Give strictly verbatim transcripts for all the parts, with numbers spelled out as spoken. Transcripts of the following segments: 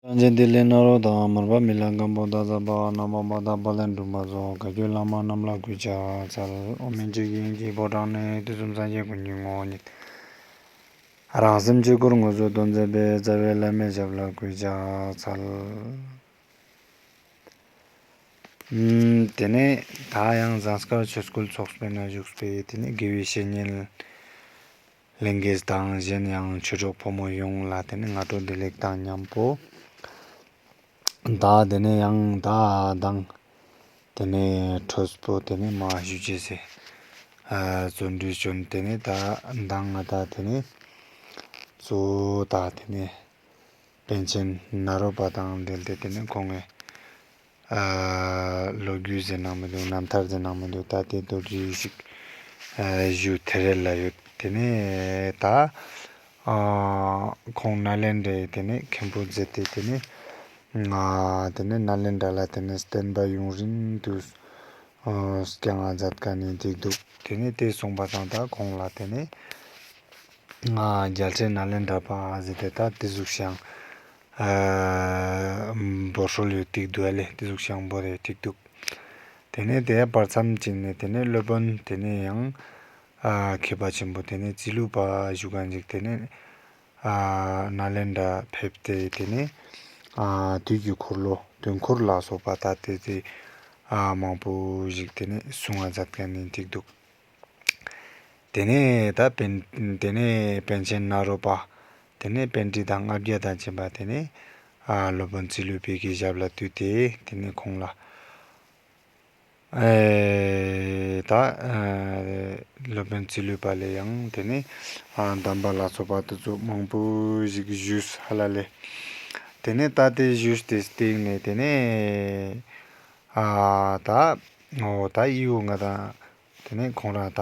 སངས་རྒྱས་ཏེ་ལས་ནཱ་རོ་དང་། མར་པ་མི་ལ་སྒམ་པོ་དང་། ཟབ་པ་ཨ་ན་མ་པ་དང་། དཔལ་ལྡན་འབྲུག་པ་སོགས། བཀའ་བརྒྱུད་བླ་མ་རྣམས་ལ་གུས་ཕྱག་འཚལ། འོག་མིན་ཆོས་ཀྱི་དབྱིངས་ཀྱི་ཕོ་བྲང་ནས། དུས་གསུམ་སངས་རྒྱས་ཀུན་གྱི་ངོ་བོ་ཉིད། རང་སེམས་ཆོས་སྐུར་ངོ་བསུ་སྟོན་མཛད་པའི། རྩ་བའི་བླ་མའི་ཞབས་ལ་གུས་ཕྱག་འཚལ། ཨུམ། ཏེ་ནེ་ད་ཡང་ཟངས་དཀར་ཆོས་སྐུལ་ཚོགས་པའི་ནང་བཞུགས་པའི་ཏེ་ནེ་དགེ་བའི་བཤེས་གཉེན་ལྷན་རྒྱས་དང་གཞན་ཡང་ཆོས་གྲོགས་ཕོ་མོ་ཡོངས་ལ་ཏེ་ནེ་སྔ་དྲོ་བདེ་ལེགས་དང་ཉམ་པོ། ད་ཏེ་ནེ་ཡང་ད་མདང་ཏེ་ནེ་ཁྲོས་པོ་ཏེ་ནེ་མ་ཞུ་ཅེས་སི་ཨ་བརྩོན་འགྲུས་བྱོན། ཏེ་ནེ་ད་མདང་ང་ད་ཏེ་ནེ་གཙོ་བོ་ད་ཏེ་ནེ་པཎ་ཆེན་ནཱ་རོ་པ་དང་འབྲེལ་ཏེ་ཏེ་ནེ་ཁོང་ངི་ཨ་ལོ་རྒྱུས་ཟེར་ནང་མི་འདུག། རྣམ་ཐར་ཟེར་ནང་མི་འདུག། ད་ཏེ་མདོར་བསྡུས་ཤིག་ཨ་ཞུ་ཐེ་རེ་ལ་ཡོད། ཏེ་ནེ་ད་ཨ་ཁོང་ནཱ་ལེནྡྲའི་ཏེ་ནེ་མཁན་པོ་མཛད་དེ་ཏེ་ནེ་ང་ཏེ་ནེ་ནཱ་ལེནྡྲ་ལ་ཏེ་ནེ་བསྟན་པ་ཡུན་རིང་དུ་ཨ་སྐྱོང་ང་མཛད་མཁན་ནི་འདུག། ཏེ་ནེ་ཏེ་སོང་པ་སང་ད་ཁོང་ལ་ཏེ་ནེ་ང་རྒྱལ་སྲས་ནཱ་ལེནྡྲ་པ་ཟེར་ཏེ་ད་ཏེ་ཟུག་ཤིག་ཨ་འབོད་སྲོལ་ཡོད་ཏིག་འདུག་ཨ་ལེ། ཏེ་ཟུག་ཤིག་འབོད་དེ་ཡོད་ཏིག་འདུག། ཏེ་ནེ་ཏེ་བར་མཚམས་ཅིག་ནེ་ཏེ་ནེ་སློབ་དཔོན་ཏེ་ནེ་ཡང་ཨ་མཁས་པ་ཆེན་པོ་ཏེ་ནེ་ཙི་ལུ་པ་ཞུ་མཁན་ཅིག་ཏེ་ནེ་ཨ་ནཱ་ལེནྡྲ་ཕེབས་ཏེ་ཏེ་ནེ་ཨ་དུས་ཀྱི་འཁོར་ལོ་དུས་འཁོར་ལ་སོགས་པ་ད་ཏེ་ཏེ་ཨ་མང་པོ་ཞིག་ཏེ་ནེ་གསུང་ང་མཛད་མཁན་ནི་ཏིག་འདུག། ཏེ་ནེ་ད་པཎ་ཏེ་ནེ་པཎ་ཆེན་ནཱ་རོ་པ་ཏེ་ནེ་པཎྜི་ཏ་ལྔ་བརྒྱ་དང་བཅས་པ་ཏེ་ནེ་ཨ་སློབ་དཔོན་ཙི་ལུ་པའི་གི་ཞབས་ལ་འདུས་ཏེ་ཏེ་ནེ་ཁོང་ལ་ཨེ་ད་ཨ་སློབ་དཔོན་ཙི་ལུ་པ་ལས་ཡང་ཏེ་ནེ་ཨ་གདམས་པ་ལ་སོགས་པ་ཏེ་ཙོགས་མང་པོ་ཞིག་ཞུས་ཧ་ལ་ལེ། ཏེ་ནེ་ད་ཏེ་ཞུས་ཏེ་སྟིང་ནེ་ཏེ་ནེ་ཨ་ད་འོ་ད་ཡིའུ་ང་དང་ཏེ་ནེ་ཁོང་རང་ད་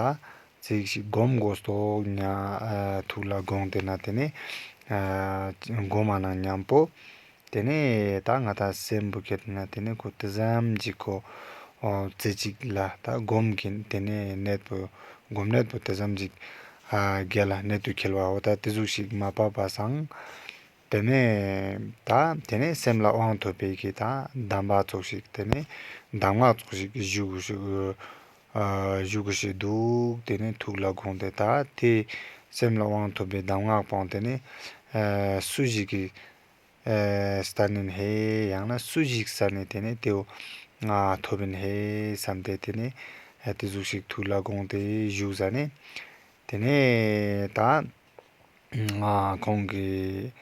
ཅིག་ཞིག་སྒོམ་དགོས་སོག་ཉ་ཨ་ཐུགས་ལ་དགོངས་ཏེ་ན་ཏེ་ནེ་ཨ་སྒོམ་མ་ནང་ཉམ་པོ་ཏེ་ནེ་ད་ང་ད་སེམས་པོ་ཁྱེར་ན་ཏེ་ནེ་ཁོ་ཏེ་ཙམ་ཞིག་ཁོ་ཨོ་ཙེ་ཅིག་ལ་ད་སྒོམ་གྱིན་ཏེ་ནེ་གནད་པོ་སྒོམ་གནད་པོ་ཏེ་ཙམ་ཞིག་ཨ་རྒྱལ་ལ་གནད་དུ་འཁེལ་བ་འོ་ད་ཏེ་ཟུག་ཞིག་མ་བབས་པ་སང་། ཏེ་ནེ་ད་ཏེ་ནེ་སེམས་ལ་དབང་ཐོབ་པའི་གི་ད་གདམས་པ་ཙོགས་ཤིག་ཏེ་ནེ་གདམས་ངག་ཙོགས་ཤིག་ཞུ་དགོས་ཤིག་ཨ་ཞུ་དགོས་ཤིག་འདུག། ཏེ་ནེ་ཐུགས་ལ་དགོངས་ཏེ་ད་ཏེ་སེམས་ལ་དབང་ཐོབ་པའི་གདམས་ངག་པོ་ཏེ་ནེ་ཨ་སུ་ཞིག་གི་ཨ་སྟན་ཨིན་ཧེ་ཡང་ན་སུ་ཞིག་སྟན་ནེ་ཏེ་ནེ་ཏེའོ་ང་ཐོབ་ཨིན་ཧེ་སམ་སྟེ་ཏེ་ནེ་ཨ་ཏེ་ཟུག་ཞིག་ཐུགས་ལ་དགོངས་ཏེ་བཞུགས་ཟ་ནེ་ཏེ་ནེ་ད་ཨ་ཁོང་གི་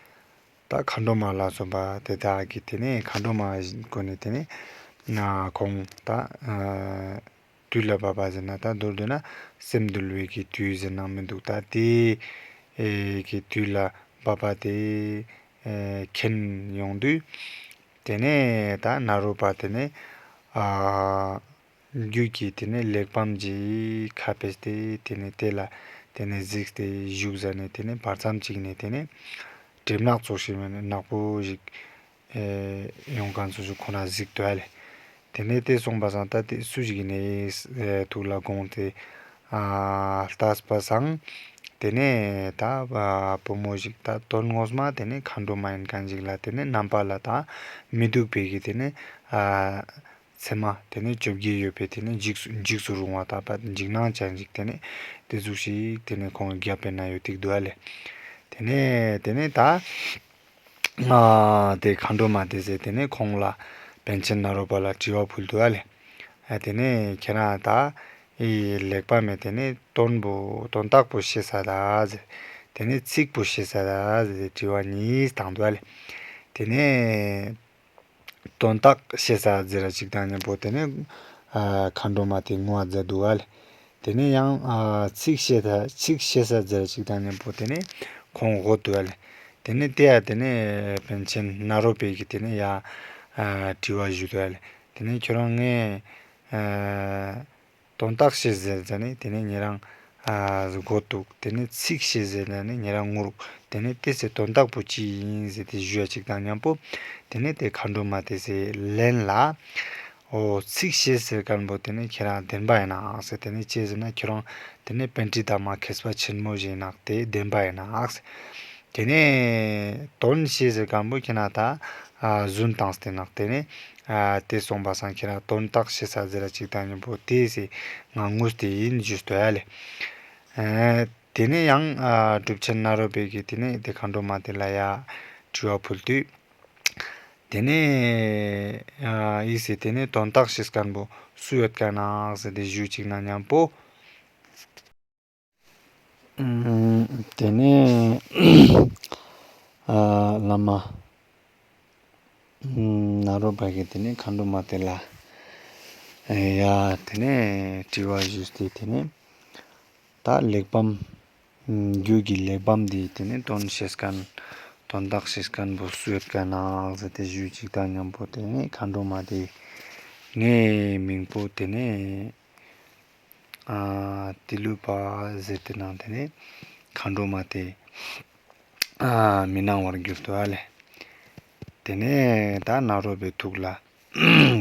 ད་མཁའ་འགྲོ་མ་ལ་སོགས་པ་ཏེ་དག་གི་ཏེ་ནེ་མཁའ་འགྲོ་མ་གོ་ནེ་ཏེ་ནེ་ན་ཁོང་ད་ཨ་དུས་ལ་བབ་པ་ཟེར་ན་ད་མདོར་བསྡུ་ན་སེམས་འདུལ་བའི་གི་དུས་ཟེར་ནང་མི་འདུག། ད་ཏེ་ཨེ་གི་དུས་ལ་བབ་པ་ཏེ་ཨེ་མཁྱེན་ཡོང་དུས་ཏེ་ནེ་ད་ནཱ་རོ་པ་ཏེ་ནེ་ཨ་རྒྱུད་ཀྱི་ཏེ་ནེ་གླེགས་བམ་ཞིག་ཁ་ཕེས་ཏེ་ཏེ་ནེ་ཏེ་ལ་ཏེ་ནེ་གཟིགས་ཏེ་བཞུགས་ཟ་ནེ་ཏེ་ནེ་བར་མཚམས་ཅིག་ནེ་ཏེ་ནེ་གྲིབ་ནག་ཙོགས་ཤིག་མེད་ནག་པོ་ཞིག་ཨེ་ཡོང་མཁན་ཙོགས་ཤིག་ཁོ་ན་གཟིགས་འདུག་ཨ་ལེ། ཏེ་ནེ་ཏེ་སོང་པ་སང་ད་ཏེ་སུ་ཞིག་ཨིན་ནེ་ཨེ་ཐུགས་ལ་དགོངས་ཏེ་ཨ་ལྟས་པ་སང་ཏེ་ནེ་ད་ཨ་བུ་མོ་ཞིག་ད་དོན་ངོ་མ་ཏེ་ནེ་མཁའ་འགྲོ་མ་ཨིན་མཁན་ཞིག་ལ་ཏེ་ནེ་རྣམ་པ་ལ་ད་མི་སྡུག་པའི་གི་ཏེ་ནེ་ཨ་མཚན་མ་ཏེ་ནེ་བཅོ་བརྒྱད་ཡོད་པའི་ཏེ་ནེ་འཇིགས་སུ་འཇིགས་སུ་རུང་བ་ད་པ་འཇིགས་སྣང་ཅན་ཞིག་ཏེ་ནེ་ཏེ་ཟུག་ཞིག་ཏེ་ནེ་ཁོང་རྒྱབ་པའི་ན་ཡོད་ཏིག་འདུག་ཨ་ལེ། ཏེ་ནེ་ཏེ་ནེ་ད་ཨ་ཏེ་མཁའ་འགྲོ་མ་ཏེ་ཟེར་ཏེ་ནེ་ཁོང་ལ་པཎ་ཆེན་ནཱ་རོ་པ་ལ་དྲི་བ་ཕུལ་འདུག་ཨ་ལེ། ཨ་ཏེ་ནེ་ཁྱེད་རང་ད་ཨི་གླེགས་བམ་མེ་ཏེ་ནེ་དོན་པོ་དོན་དག་པོ་ཤེས་ས་ད་ཟེར། ཏེ་ནེ་ཚིག་པོ་ཤེས་ས་ད་ཟེར་དྲི་བ་གཉིས་བཏང་འདུག་ཨ་ལེ། ཏེ་ནེ་དོན་དག་ཤེས་ས་ཟེར་ར་ཅིག་དང་ཉམ་པོ་ཏེ་ནེ་ཨ་མཁའ་འགྲོ་མ་ཏེ་ངུ་བ་མཛད་འདུག་ཨ་ལེ། ཏེ་ནེ་ཡང་ཨ་ཚིག་ཤེས་ས་ཚིག་ཤེས་ས་ཟེར་ར་ཅིག་དང་ཉམ་པོ་ཏེ་ནེ་ཁོང་དགོད་འདུག་ཨ་ལེ། ཏེ་ནེ་ཏེ་ཡ་ཏེ་ནེ་པཎ་ཆེན་ནཱ་རོ་པའི་གི་ཏེ་ནེ་ཡ་ཨ་དྲི་བ་ཞུ་འདུག་ཨ་ལེ། ཏེ་ནེ་ཁྱོད་རང་ངས་ཨ་དོན་དག་ཤེས་ཟེར་ཟ་ནེ་ཏེ་ནེ་ཉེ་རང་ཨ་དགོད་འདུག། ཏེ་ནེ་ཚིག་ཤེས་ཟེར་ཟ་ནེ་ཉེ་རང་ངུ་རུག། ཏེ་ནེ་ཏེ་ཟེར་དོན་དག་པོ་ཅི་ཨིན་ཟེར་ཏེ་ཞུ་ཡ་ཅིག་དང་ཉམ་པོ་ཏེ་ནེ་ཏེ་མཁའ་འགྲོ་མ་ཏེ་ཟེར་ལན་ལ་འོ་ཚིག་ཤེས་ཟེར་མཁན་པོ་ཏེ་ནེ་ཁྱེད་རང་བདེན་པ་ཨིན་ནག་ཟེར། ཏེ་ནེ་ཅི་ཟེར་ན་ཁྱོད་རང་ཏེ་ནེ་པཎྜི་ཏ་མ་མཁས་པ་ཆེན་མོ་ཞིག་ཨིན་ནག་ཏེ་བདེན་པ་ཨིན་ནག་ཟེར། ཏེ་ནེ་དོན་ཤེས་ཟེར་མཁན་པོ་ཁྱེད་རང་ད་ ཨ་རྫུན་བཏང་སྟེ་ནང་ཏེ་ནེ་ཨ་ཏེ་སོང་པ་སང་ཁྱེད་རང་དོན་དག་ཤེས་ས་ཟེར་ར་ཅིག་དང་ཉམ་པོ་ཏེ་སེ་ང་ངུས་ཏེ་ཨིན་ཞུས་ཏོ་ཡ་ལེ། ཨ་ཏེ་ནེ་ཡང་ཨ་གྲུབ་ཆེན་ནཱ་རོ་པའི་གི་ཏེ་ནེ་ཏེ་མཁའ་འགྲོ་མ་ཏེ་ལ་ཡ་དྲི་བ་ཕུལ་དུས། ཏེ་ནེ་ཨ་ཨི་སེ་ཏེ་ནེ་དོན་དག་ཤེས་ཁན་བོ་སུ་ཡོད་ཁན་ནང་ཟེར་ཏེ་ཞུ་ཅིག་ན་ཉམ་པོ། ཨམ་ཏེ་ནེ་ཨ་བླ་མ་ཨམ་ནཱ་རོ་པ་གི་ཏེ་ནེ་མཁའ་འགྲོ་མ་ཏེ་ལ་ཡ་ཏེ་ནེ་དྲི་བ་ཞུས་ཏེ་ཏེ་ནེ་ད་གླེགས་བམ་ཨམ་རྒྱུད་ཀྱི་གླེགས་བམ་འདི་ཏེ་ནེ་དོན་ཤེས་ཁན་དོན་དག་ཤེས་ཁན་བོ་སུ་ཡོད་ཁན་ནང་ཟེར་ཏེ་ཞུ་ཅིག་དང་ཉམ་པོ་ཏེ་ནེ་མཁའ་འགྲོ་མ་ཏེ་ངའི་མིང་པོ་ཏེ་ནེ་ཨ་ཏི་ལོ་པ་ཟེར་ཏེ་ནང་ཏེ་ནེ་མཁའ་འགྲོ་མ་ཏེ་ཨ་མི་སྣང་བར་གྱུར་ཏོ་ཨ་ལེ། ཏེ་ནེ་ད་ནཱ་རོ་པའི་ཐུགས་ལ་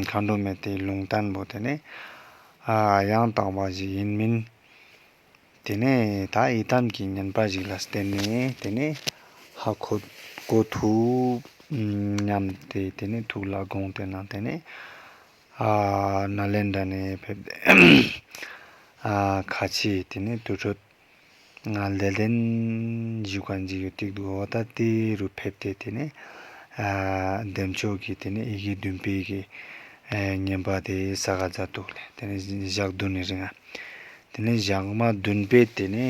མཁའ་འགྲོ་མ་ཏེ་ལུང་བསྟན་པོ་ཏེ་ནེ་ཨ་ཡང་དག་པ་ཞིག་ཨིན་མིན། ཏེ་ནེ་ད་ཡི་དམ་གྱི་བསྙེན་པ་ཞིག་ལ་བརྟེན་ནེ་ཏེ་ནེ་ཧ་གོ་གོ་ཐུབ་སྙམ་སྟེ་ཏེ་ནེ་ཐུགས་ལ་དགོངས་ཏེ་ནང་ཏེ་ནེ་ཨ་ནཱ་ལེནྡྲ་ནེ་ཕེབས་ཏེ་ཨ་ཁ་ཆེ་ཏེ་ནེ་དུར་ཁྲོད་ང་ལེ་ལྡན་ཞུ་ཁན་ཅིག་ཡོད་ཏེ་འདུག་འོ་ད་ཏེ་རུ་ཕེབས་ཏེ་ཏེ་ནེ་ཨ་བདེ་མཆོག་གི་ཏེ་ནེ་ཡི་གེ་བདུན་པའི་གི་ཨ་བསྙེན་པ་ཏེ་ས་ག་ཛད་དུག་ལེ། ཏེ་ནེ་ཞག་བདུན་ནི་རིང་ང་ཏེ་ནེ་ཞག་མ་བདུན་པའི་ཏེ་ནེ་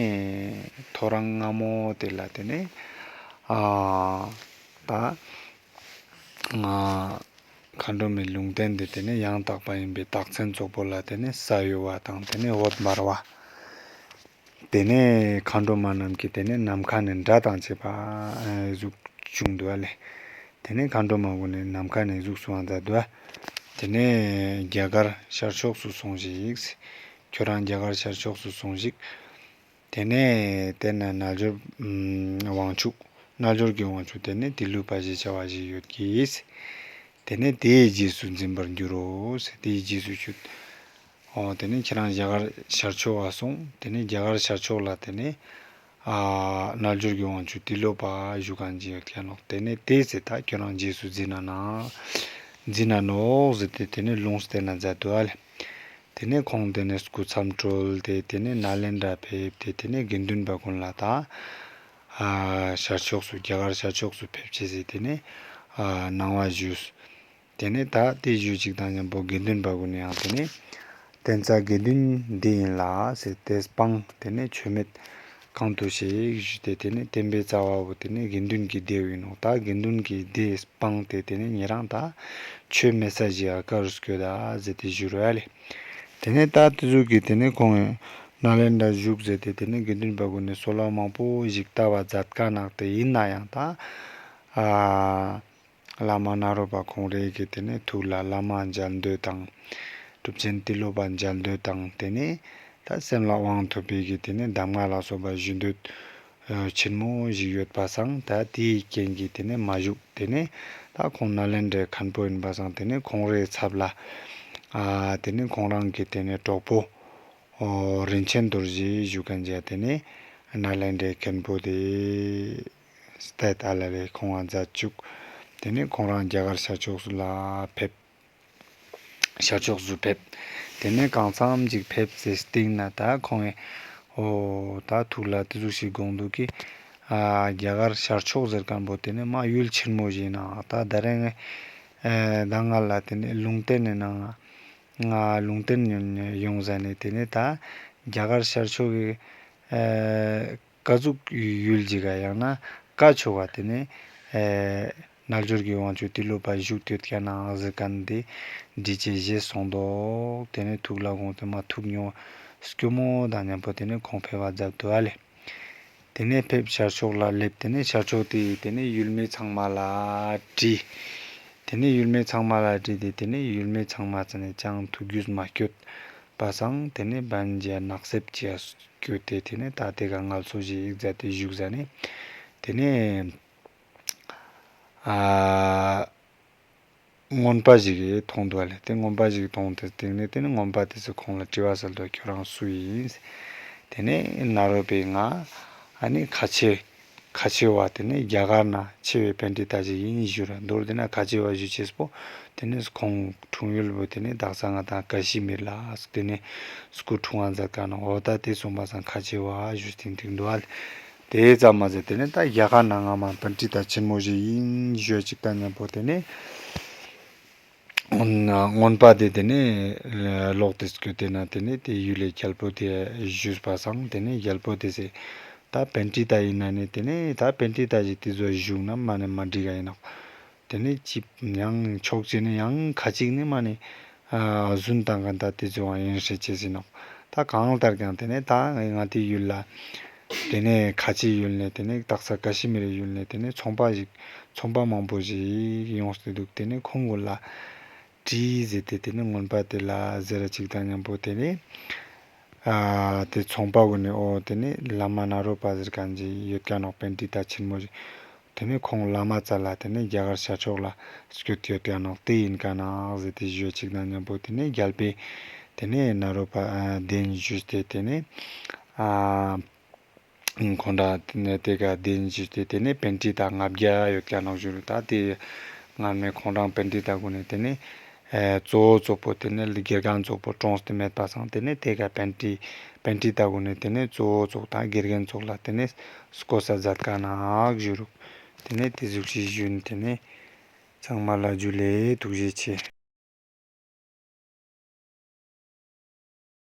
ཐོ་རངས་སྔ་མོ་ཏེ་ལ་ཏེ་ནེ་ཨ་ད་ང་མཁའ་འགྲོ་མའི་ལུང་བསྟན་ཏེ་ཏེ་ནེ་ཡང་དག་པ་ཨིན་པའི་རྟགས་མཚན་ཙོགས་པོ་ལ་ཏེ་ནེ་ས་གཡོ་བ་དང་ཏེ་ནེ་འོད་འབར་བ། ཏེ་ནེ་མཁའ་འགྲོ་མ་རྣམས་ཀྱི་ཏེ་ནེ་ནམ་མཁའ་ནེ་སྒྲ་དང་བཅས་པ་ཨ་ཟུག་བྱུང་འདུག་ཨ་ལེ། ཏེ་ནེ་མཁའ་འགྲོ་མ་གུན་ནི་ནམ་མཁའ་ནེ་ཟུག་སུ་ཨང་ཛད་དུག་ཨ། ཏེ་ནེ་རྒྱ་གར་ཤར་ཕྱོགས་སུ་སོང་ཞིག་ཁྱོད་རང་རྒྱ་གར་ཤར་ཕྱོགས་སུ་སོང་ཞིག་ཏེ་ནེ་ཏེ་ན་རྣལ་འབྱོར་ཨམ་དབང་ཕྱུག་རྣལ་འབྱོར་གྱི་དབང་ཕྱུག་ཏེ་ནེ་ཏི་ལོ་པ་ཞེས་བྱ་བ་ཞིག་ཡོད་ཀྱིས། ཏེ་ནེ་ཏེའི་རྗེས་སུ་འཛིན་པར་འགྱུར་རོ་ཟེར་ཏེའི་རྗེས་སུ་ཞུ། འོ་ཏེ་ནེ་ཁྱེད་རང་རྒྱ་གར་ཤར་ཕྱོགས་ལ་སོང་། ཏེ་ནེ་རྒྱ་གར་ཤར་ཕྱོགས་ལ་ཏེ་ནེ་ཨ་རྣལ་འབྱོར་གྱི་དབང་ཕྱུག་ཏི་ལོ་པ་བཞུགས་ཁན་ཅིག་ཡོད་ཁན་ནོག་ཏེ་ནེ་ཏེ་ཟེར་ད་ཁྱོད་རང་རྗེས་སུ་འཛིན་ན་ན་འཛིན་ན་ནོག་ཟེར་ཏེ་ཏེ་ནེ་ལུང་བསྟན་ན་ཛད་དུག་ཨ་ལེ། ཏེ་ནེ་ཁོང་ཏེ་ནེ་སྐུ་མཚམས་གྲོལ་ཏེ་ཏེ་ནེ་ནཱ་ལེནྡྲ་ཕེབས་ཏེ་ཏེ་ནེ་དགེ་འདུན་པ་གུན་ལ་ད་ཨ་ཤར་ཕྱོགས་སུ་རྒྱ་གར་ཤར་ཕྱོགས་སུ་ཕེབས་ཅེས་ཟེར་ཏེ་ཏེ་ནེ་ཨ་གནང་བ་ཞུས། ཏེ་ནེ་ད་ཏེ་ཞུ་ཅིག་དང་ཉམ་པོ་དགེ་འདུན་པ་གུན་ནི་ཡང་ཏེ་ནེ་བསྟན་རྩ་དགེ་འདུན་སྡེ་ཨིན་ལ་ཟེར་ཏེ་སྤངས་ཏེ་ཏེ་ནེ་ཆོས་མེད་གང་དུ་གཤེགས་ཞུས་ཏེ་ཏེ་ནེ་བསྟན་པའི་རྩ་བ་བོ་ཏེ་ནེ་དགེ་འདུན་གྱི་སྡེ་བོ་ཨིན་ནོག་ད་དགེ་འདུན་གྱི་སྡེ་སྤངས་ཏེ་ཏེ་ནེ་ཉེ་རང་ད་ཆོས་མེད་ས་ཞིག་ག་ག་རུ་སྐྱོད་ད་ཟེར་ཏེ་ཞུ་རུ་ཨ་ལེ། ཏེ་ནེ་ད་ཏེ་ཟུག་གི་ཏེ་ནེ་ཁོང་ནཱ་ལེནྡྲ་བཞུགས་ཟེར་ཏེ་ཏེ་ནེ་དགེ་འདུན་པ་གུན་ནི་གསོལ་བ་མང་པོ་ཞིག་བཏབ་པ་ཛད་ཁན་ནོག་ཏེ་ཨིན་ན་ཡང་ད་ཨ་བླ་མ་ནཱ་རོ་པ་ཁོང་རེ་གི་ཏེ་ནེ་ཐུགས་ལ་བླ་མ་མཇལ་འདོད་དང་གྲུབ་ཆེན་ཏི་ལོ་པ་མཇལ་འདོད་དང་ཏེ་ནེ་ད་སེམས་ལ་དབང་ཐོབ་པའི་གི་ཏེ་ནེ་གདམས་ངག་ལ་སོགས་པ་ཞུ་འདོད་ཆེན་མོ་ཞིག་ཡོད་པ་སང་ད་ཏེའི་རྐྱེན་གྱིས་ཏེ་ནེ་མ་བཞུགས། ཏེ་ནེ་ད་ཁོང་ནཱ་ལེནྡྲའི་མཁན་པོ་ཨིན་པ་སང་ཏེ་ནེ་ཁོང་རེའི་ཚབ་ལ་ཨ་ཏེ་ནེ་ཁོང་རང་གི་ཏེ་ནེ་གྲོགས་པོ་འོ་རིན་ཆེན་རྡོ་རྗེ་ཞུ་ཁན་ཅིག་ཏེ་ནེ་ནཱ་ལེནྡྲའི་མཁན་པོ་ཏེ་སྟེ་ད་ལ་ལེ་ཁོང་ང་ཛད་ཅུག་ཏེ་ནེ་ཁོང་རང་རྒྱ་གར་ཤར་ཕྱོགས་སུ་ལ་ཕེབས། ཤར་ཕྱོགས་སུ་ཕེབས། ཏེ་ནེ་གང་འཚམ་ཅིག་ཕེབས་ཏེ་སྟིང་ནེ་ད་ཁོང་ངི་འོ་ད་ཐུགས་ལ་ཏེ་ཟུག་ཞིག་དགོངས་འདུག་གི་ཨ་རྒྱ་གར་ཤར་ཕྱོགས་ཟེར་ཁན་བོ་ཏེ་ནེ་མ་ཡུལ་ཆེན་མོ་ཞིག་ཨིན་ན་ད་ད་རེས་ཨེ་ད་ང་ལ་ཏེ་ནེ་ལུང་བསྟན་ནི་ནང་ང་ལུང་བསྟན་ཡོང་ཟ་ནེ་ཏེ་ནེ་ད་རྒྱ་གར་ཤར་ཕྱོགས་ཀྱི་ཨེ་ཀ་ཟུག་ཡུལ་ཅིག་ག་ཡང་ན་ཀ་ཕྱོགས་ག་ཏེ་ནེ་ཨེ་རྣལ་འབྱོར་གྱི་དབང་ཕྱུག་ཏི་ལོ་པ་བཞུགས་ཏེ་ཡོད་ཁན་ནོག་ཟེར་ཁན་ཏེ་འདྲི་ཅེས་ཞུས་སོང་དོག་ཏེ་ནེ་ཐུགས་ལ་དགོངས་ཏེ་མ་ཐུགས་སྐྱོ་མོ་དང་ཉམ་པོ་ཏེ་ནེ་ཁོང་ཕེབས་པ་ཛད་དུག་ཨ་ལེ། ཏེ་ནེ་ཕེབས་ཤར་ཕྱོགས་ལ་ལེབས། ཏེ་ནེ་ཤར་ཕྱོགས་ཏེ་ཏེ་ནེ་ཡུལ་མི་ཚང་མ་ལ་དྲིས། ཏེ་ནེ་ཡུལ་མི་ཚང་མ་ལ་དྲིས་ཏེ་ཏེ་ནེ་ཡུལ་མི་ཚང་མ་ཙ་ནེ་ཅང་ཐུགས་རྒྱུས་མ་སྐྱོད་པ་སང་ཏེ་ནེ་བན་ཇེ་ནགས་སེབ་ཅིག་སྐྱོད་དེ་ཏེ་ནེ་ད་ཏེ་ག་ངལ་གསོ་ཞིག་ཡིག་ཛད་དེ་བཞུགས་ཟ་ནེ་ཏེ་ནེ་ཨ་རྔོན་པ་ཞིག་གི་ཐོང་དུག་ཨ་ལེ། ཏེ་རྔོན་པ་ཞིག་ཐོང་སྟེ་སྟིང་ནེ་ཏེ་ནེ་རྔོན་པ་ཏེ་ཚེ་ཁོང་ལ་དྲི་བ་སལ་དུག་ཁྱོད་རང་སུ་ཨིན། ཏེ་ནེ་ནཱ་རོ་པའི་ང་ཨ་ནི་ཁ་ཆེ་ ཁ་ཆེ་བ་དེ་ནེ་རྒྱ་གར་ན་ཆེ་བའི་པཎྜི་ཏ་ཞིག་ཡིན་ཞུ་ར། མདོར་དེ་ན་ཁ་ཆེ་བ་ཞུ་ཅེས་པོ་དེ་ནེ་ཁོང་འཁྲུངས་ཡུལ་བོ་དེ་ནེ་དག་ས་ང་དང་ཀ་ཤི་མིར་ལ་དེ་ནེ་སྐུ་འཁྲུངས་པ་མཛད་ཀ་ནོག། འོ་ད་དེ་སོང་པ་སང་ཁ་ཆེ་བ་ཞུ་སྟེ་འདུག་འདུག་ཨ་ལེ། དེ་ཙམ་མ་ཟད་དེ་ནེ་ད་རྒྱ་གར་ནང་ང་མ་པཎྜི་ཏ་ཆེན་མོ་ཞིག་ཡིན་ཞུ་ཅིག་དང་མཉམ་པོ་དེ་ནེ་སྔོན་པ་དེ་དེ་ནེ་ལོག་སྟེ་སྐྱོད་དེ་ན་དེ་ནེ་དེ་ཡུལ་ལི་རྒྱལ་པོ་དེ་ཞུས་པ་སང་དེ་ནེ་རྒྱལ་པོ་དེ་ཟེར། ད་པཎྜི་ཏ་ཡིན་ན་ནི་དེ་ནེ་ད་པཎྜི་ཏ་ཞིག་དེ་ཚོ་བཞུགས་ན་མ་ནེ་མ་འགྲིག་ག་ཡིན་ནོག། དེ་ནེ་ཅི་ཡང་ཕྱོགས་གཅིག་ནེ་ཡང་ཁ་ཅིག་ནེ་མ་ནེ་ཨ་རྫུན་བཏང་མཁན་ད་དེ་ཚོ་ཡང་ཡིན་ཤེས་ཅེས་ཡིན་ནོག། ད་གང་ལྟར་ཀྱང་དེ་ནེ་ད་ང་དེ་ཡུལ་ལ་དེ་ནེ་ཁ་ཆེ་ཡུལ་ནེ་དེ་ནེ་དག་ས་ཀ་ཤི་མིར་ཡུལ་ནེ་དེ་ནེ་ཚོང་པ་ཞིག་ཚོང་པ་མང་པོ་ཞིག་ཡོངས་ཏེ་འདུག། དེ་ནེ་ཁོང་གུན་ལ་དྲིས་ཟེར་ཏེ་དེ་ནེ་སྔོན་པ་དེ་ལ་ཟེར་ར་ཅིག་དང་མཉམ་པོ་དེ་ནེ་ཨ་དེ་ཚོང་པ་གུན་ནི་འོ་དེ་ནེ་བླ་མ་ནཱ་རོ་པ་ཟེར་མཁན་ཅིག་ཡོད་ཀྱག་ནོག། པཎྜི་ཏ་ཆེན་མོ་ཞིག། དེ་ནེ་ཁོང་བླ་མ་ཙལ་ལ་དེ་ནེ་རྒྱ་གར་ཤར་ཕྱོགས་ལ་སྐྱོད་དེ་ཡོད་ཀྱག་ནོག། དེ་ཡིན་ཀ་ནོག་ཟེར་ཏེ་ཞུ་ཅིག་དང་མཉམ་པོ་དེ་ནེ་རྒྱལ་པོས་དེ་ནེ་ནཱ་རོ་པ་ཨ་གདན་ཞུས་ཏེ་དེ་ནེ་ཨ་ཁོང་རང་དེ་ནེ་དེ་ཀ་གདན་ཞུས་ཏེ་དེ་ནེ་པཎྜི་ཏ་ལྔ་བརྒྱ་ཡོད་ཀྱག་ནོག་ཞུ་རུ། ད་དེ་སྔར་མེ་ཁོང་རང་པཎྜི་ཏ་གུན་ནི་དེ་ནེ་ཨེ་གཙོ་བོ་གཙོ་བོ་དེ་ནེ་དགེ་རྒན་ཙོགས་པོ་གྲོངས་ཏེ་མེད་པ་སང་དེ་ནེ་དེ་ཀ་པཎྜི་པཎྜི་ཏ་གུན་ནི་དེ་ནེ་གཙོ་བོ་ཙོགས་དང་དགེ་རྒན་ཙོགས་ལ་དེ་ནེ་བསྐོ་ས་མཛད་ཀ་ནོག་ཞུ་རུ། དེ་ནེ་དེ་ཟུག་ཅིག་ཞུ་ནི། དེ་ནེ་ཚང་མ་ལ་ཇུ་ལེ། ཐུགས་རྗེ་ཆེ།